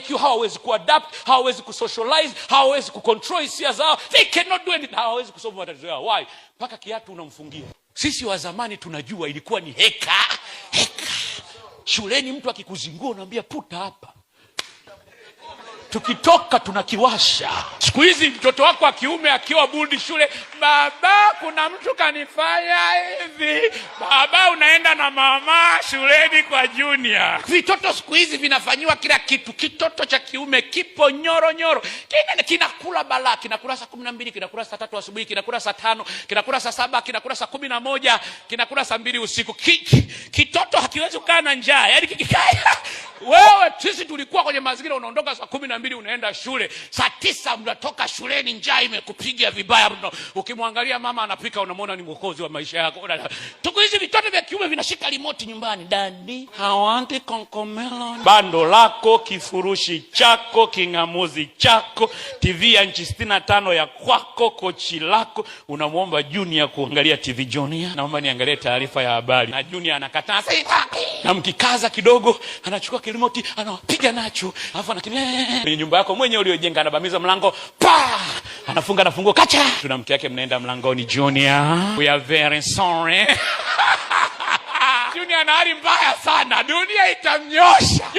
IQ, hawawezi kuadapt, hawawezi kusocialize, hawawezi kucontrol hisia zao. They cannot do anything. Hawawezi kusolve matatizo yao. Why? Mpaka kiatu unamfungia. Sisi wa zamani tunajua ilikuwa ni heka heka. Shuleni mtu akikuzingua unaambia, "Puta hapa, tukitoka tunakiwasha." Siku hizi mtoto wako wa kiume akiwa bullied shule, "Baba, kuna mtu kanifanya hivi." Baba, unaenda na mama shuleni kwa Junior. Vitoto siku hizi vinafanyiwa kila kitu. Kitoto cha kiume kipo nyoro nyoro, kinakula balaa, kinakula saa 12, kinakula saa 3 asubuhi, kinakula saa 5, kinakula saa 7, kinakula saa 11, kinakula saa 2 usiku. Kitoto hakiwezi kukaa na njaa, yaani kikikaa wewe. Sisi tulikuwa kwenye mazingira, unaondoka saa 12 unaenda shule, saa 9 mnatoka shuleni, njaa imekupiga vibaya mno. Ukimwangalia mama anapika, unamwona ni mwokozi wa maisha yako. Siku hizi vitoto vya kiume vinashika remote nyumbani, "Daddy, I want Cocomelon." Bando lako, kifurushi chako, king'amuzi chako, TV ya nchi 65 ya kwako, kochi lako, unamwomba Junior kuangalia TV. "Junior, naomba niangalie taarifa ya habari," na Junior anakataa, na mkikaza kidogo anachukua kirimoti anawapiga nacho, alafu anakimbia kwenye nyumba yako mwenyewe uliojenga, anabamiza mlango pa, anafunga, anafungua kacha, tuna mke yake, mnaenda mlangoni, "Junior, we are very sorry." Junior ana hali mbaya sana, dunia itamnyosha.